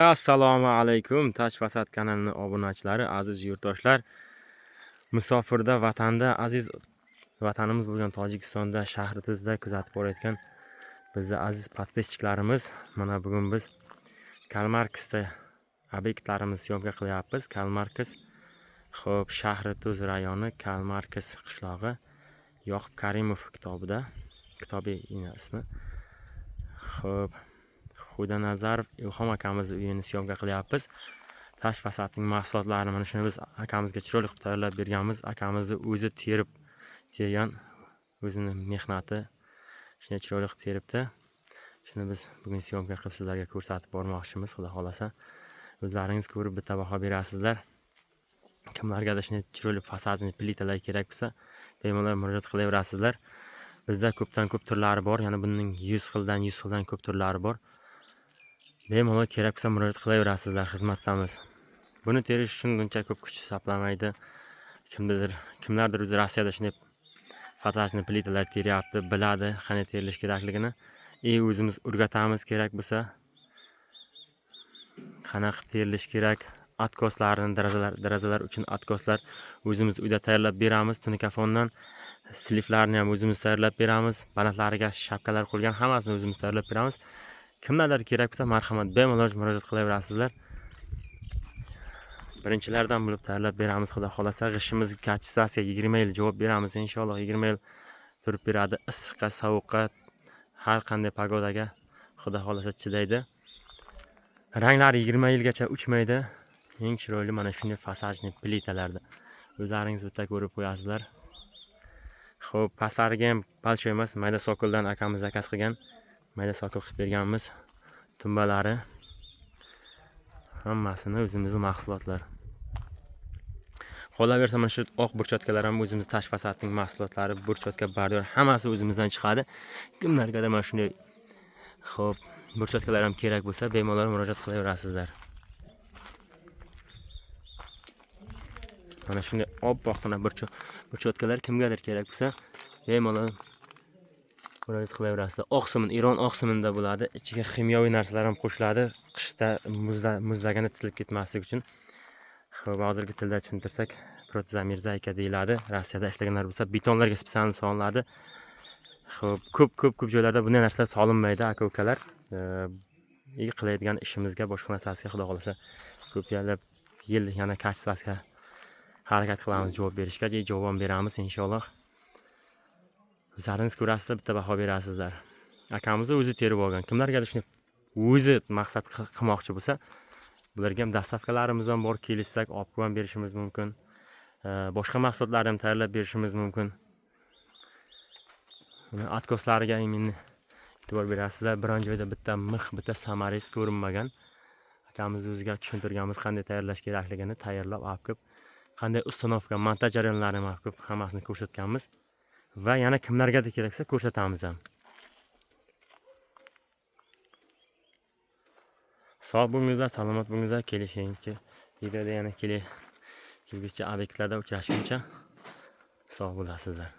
Assalomu alaykum Tash Fasad kanalining obunachilari, aziz yurtdoshlar. Musofirda, vatanda, aziz vatanimiz bo'lgan Tojikistonda, Shahrituzda kuzatib borayotgan bizni aziz подписчик larimiz, mana bugun biz Karl Marksda obyektlarimizni syomka qilyapmiz. Karl Marks, xo'p, Shahrituz rayoni, Karl Marks qishlog'i, Yoqub Karimov kitobida, kitobiy ismi. Xo'p, Xudanazarov Ilhom akamizni uyini syomka qilyapmiz. Tash fasadning mahsulotlarini mana shuni biz akamizga chiroyli qilib tayyorlab berganmiz. Akamizni o'zi terib tergan, o'zini mehnati shunday chiroyli qilib teribdi. Shuni biz bugun syomka qilib sizlarga ko'rsatib bormoqchimiz, xudo xolasa. O'zlaringiz ko'rib bitta baho berasizlar. Kimlargadir shunday chiroyli fasadli plitalar kerak bo'lsa, bemalol murojaat qilaverasizlar. Bizda ko'pdan ko'p turlari bor, ya'ni buning 100 xildan 100 xildan ko'p turlari bor. Bemalol kerak bo'lsa murojaat qilaverasizlar, xizmatdamiz. Buni terish uchun buncha ko'p kuch sarflamaydi. Kimlardir o'zi Rossiyada shunday fasadli plitalar teryapti, biladi qanday terilish kerakligini. O'zimiz o'rgatamiz kerak bo'lsa. Qanaqa qilib terilish kerak, откос larni, darazalar uchun откос lar o'zimiz uyda tayyorlab beramiz tunikafondan. Слив larni ham o'zimiz tayyorlab beramiz. Balandlariga shapkalar qo'ygan, hammasini o'zimiz tayyorlab beramiz. Kimlardir kerak bo'lsa, marhamat, bemalol murojaat qilaverasizlar. Birinchilardan bo'lib tayyorlab beramiz, xudo xolasa. G'ishimiz качество siga 20 yil javob beramiz inshaalloh. 20 yil turib beradi. Issiqqa, sovuqqa, har qanday погода ga xudo xolasa chidaydi. Ranglari 20 yilgacha uchmaydi. Eng chiroyli mana shunday fasadli plitalarda. O'zlaringiz bitta ko'rib qo'yasizlar. Xo'p, pastlariga ham большой emas, mayda sokoldan akamiz zakaz qilgan. Mayda sokol qilib berganmiz. Tumbalari hammasini o'zimizning mahsulotlar. Qolaversa mana shu oq burchatkalar ham o'zimiz Tash fasadning mahsulotlari, burchatka, bordyur hammasi o'zimizdan chiqadi. Kimlargadir mana shunday xo'p, burchatkalar ham kerak bo'lsa, bemalol murojaat qilaverasizlar. Mana shunday oppoqqina burchatkalar kimgadir kerak bo'lsa, bemalol murojaat qilaverasizlar. Oqsimin, Eron oqsiminda bo'ladi. Ichiga ximiyaviy narsalar ham qo'shiladi. Qishda muzlaganda titilib ketmasligi uchun. Xo'p, hozirgi tilda tushuntirsak, protezamерзайка deyiladi. Rossiyada ishlaganlar bo'lsa, betonlarga специально solinadi. Xo'p, ko'p joylarda bunday narsalar solinmaydi, aka-ukalar. Qiladigan ishimizga, boshqa narsasiga xudo xolasa ko'p yil yana качество siga harakat qilamiz javob berishga, javob ham beramiz inshaalloh. O'zlaringiz ko'rasizlar, bitta baho berasizlar. Akamiz o'zi terib olgan. Kimlargadir shuni o'zi maqsad qilmoqchi bo'lsa, bularga ham доставка larimiz ham bor, kelishsak olib qo'yib berishimiz mumkin. Boshqa mahsulotlarni ham tayyorlab berishimiz mumkin. Buni откос lariga именно e'tibor berasizlar. Biron joyda bitta mix, bitta саморез ko'rinmagan. Akamiz o'ziga tushuntirganmiz qanday tayyorlash kerakligini, tayyorlab olib kelib, qanday установка, montaj jarayonlarini olib kelib hammasini ko'rsatganmiz. Va yana kimlargadir kerak bo'lsa ko'rsatamiz ham. Sog' bo'lingizlar, salomat bo'lingizlar. Kelishguncha videoda yana kelgusicha obyektlarda uchrashguncha sog' bo'lasizlar.